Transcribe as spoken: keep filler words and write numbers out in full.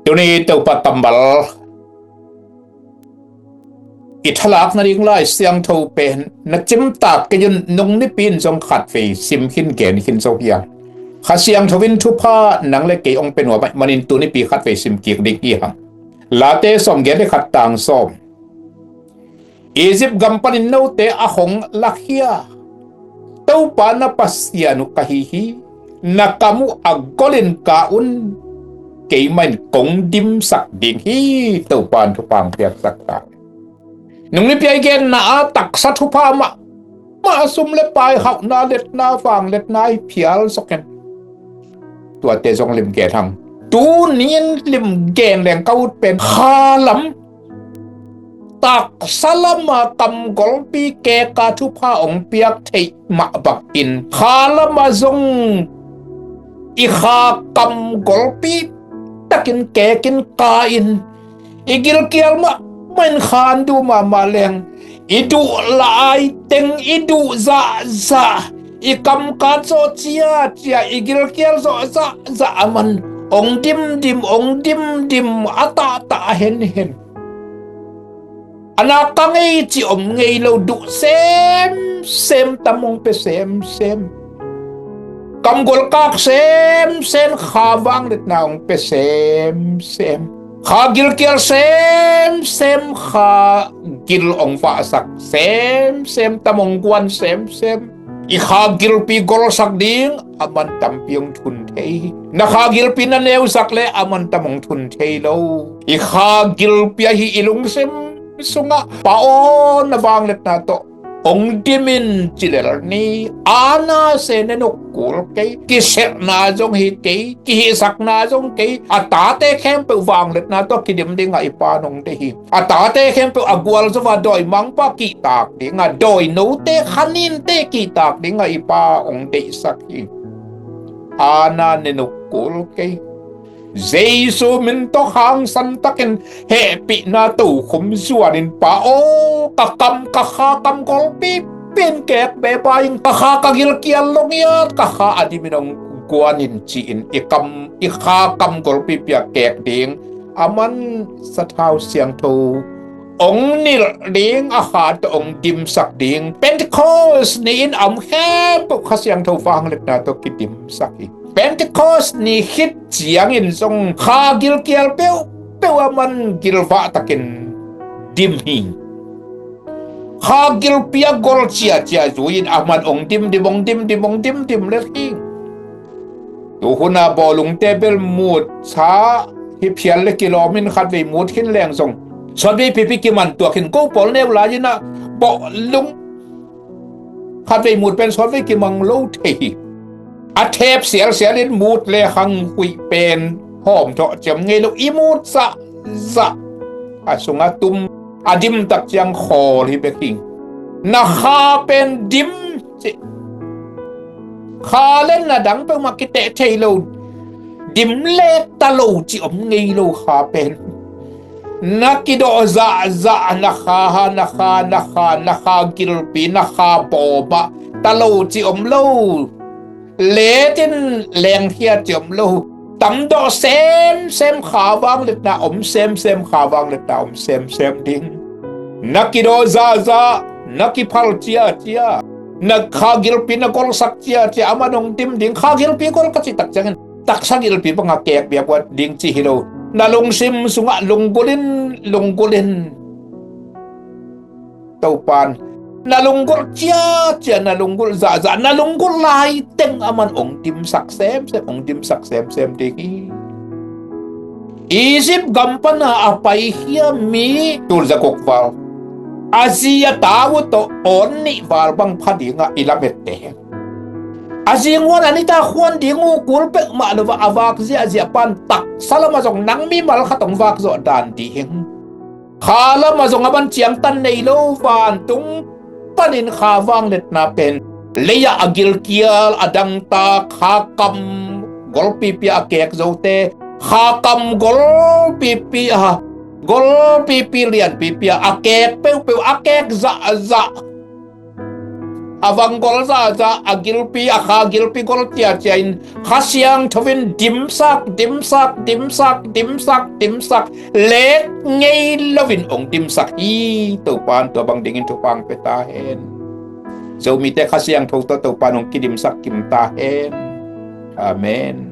Tuni Topa kammal i thalak nading Lai Siangtho pen na cimtak kei un, nung nipi in zong khatvei sim khin gen khin zo hi hang. Kha Siangtho in thupha nang le kei hong pia nuam ahih manin tunipi khatvei sim kik ding hi hang. Late sawmgiat le khat tang sawm. Egypt gam panin note a hong lakhia Topa na Pasian uh ka hi hi. Na kam uh a golin ka un, keimah in kong dimsak ding hi. Topa in thupha hong piaksak ta. Nung nipi a i genna a taksa thupha mah, mah sum le pai, hauhna, letna, vangliatna i phial sawk in. Tuate zong lim gen hang. Tuni in lim gen leng ka ut pen kha lam, taksa lama kam golpi keka thupha hong piak theih mah bangin kha lama zong i kha kam golpi takin kekin ka in, i gilkial mahmah in khan duh mahmah leng, i duh lai teng, i duh zahzah, i kamkat zawh ciacia, i gilkial zawh zahzah a man hong dimdim, hong dimdim, a tahtah a henhen. A nak ka ngei cih om ngei lo, duh semsem, tam hong pia semsem. Kamgol kak semsem, kha vangliatna hong pia semsem. Kha gilkial semsem, kha gil hong vahsak semsem, tam hong guan semsem. I kha gilpi golsak ding a man tampi hong thun thei hi. Na kha gilpi na neusak le a man tam hong thun thei lo. I kha gilpi ahi i lungsim sungah, Pa aw, na vangliatna tawh hong dim in ci lel ni. Ana se ne nukul kei, kiselhna zong hi kei, kihihsakna zong kei, a tate khempeuh vangliatna tawh kidim dingah i Pa in hong deih hi. A tate khempeuh a gualzo a dawimangpa kihtak dingah, dawinote khaninte kihtak dingah i Pa hong deihsak hi. Ana ne nukul kei. Jesu min tawh hangsan takin hehpihna tokhom zuanin, Pa aw, ka kam, ka kha kam golpi pen kek beba in, ka kha ka gilkial lo ngiat, ka kha a dimin hong guanin ci-in i kam, i kha kam golpipi a kek ding, a man sathau siangtho hong nilh ding, a kha tawh hong dimsak ding. Pentecost ni-in a om khempeuh Kha Siangtho vangliatna tawh kidimsak hi. Pentecost ni khit ciangin zong kha gilkial peuhpeuh a man gilvah takin dim hi. Kha gilpi a gol ciacia zui-in a man hong dimdim, hong dimdim, hong dimdim lel hi. Tu huna bawlungte bel mut sa hi phial le kilawmin khatvei mut khin leng zong sawtvei pipi kiman tuak khin ko pawl neu lai-in ah bawlung khatvei mut pen sawtvei kimang lo thei hi. A thep sialsial in mut le khang huih pen hawm thawh ciam ngei lo, i mut zahzah a sungah tum a dimtak ciang khawl hi bek hi. Na kha pen dim cih kha le na dang peuhmah kiteh thei lo, dim le ta lo cih om ngei lo kha pen. Na kidawh zahzah na kha, na kha, na kha, na kha gilpi, na kha bawm ah ta lo cih om lo. Letin lengkhia cih om lo. Tamdawh semsem, kha vangliatna om semsem, kha vangliatna om semsem ding. Na kidawh zahzah, na kiphal ciacia, na kha gilpi na golsak ciacia a man hong dim ding. Kha gilpi gol ka cih tak ciangin taksa gilpi banga kek biakbuat ding ci hi lo. Na lungsim sungah lunggulh in, lunggulh in. Topan na lunggulh ciacia, na lunggulh zahzah, na lunggulh laiteng a man hong dimsak semsem, hong dimsak semsem ding hi. Egypt gam pana a paikhia mi tul zakuk val, a zi a ta uh tawh awn nih val bang pha dingah i lamette hi. A zi nguan a nitak huan ding uh kul peuhmah lo a, a vak ziahziah pan taksa lamah zong nang mimal khat hong vak zawh dan ding hi. Kha lamah zong a man ciangtan nei lo, vantung panin kha vangliatna pen lei-ah a gilkial, a dangtak, kha kam golpipi a kek zote, kha kam golpipi a, golpipi lianpipi a, a kek peuhpeuh, a kek zahzah, a vang gol zahzah, a gilpi, a kha gilpi gol ciacia in Kha Siangtho in dimsak, dimsak, dimsak, dimsak, dimsak, lek ngei loin hong dimsak hi. Topa'n tua bang dingin thupha hong pia ta hen. Zomite Kha Siangtho tawh Topa'n hong kidimsak kim ta hen. Amen.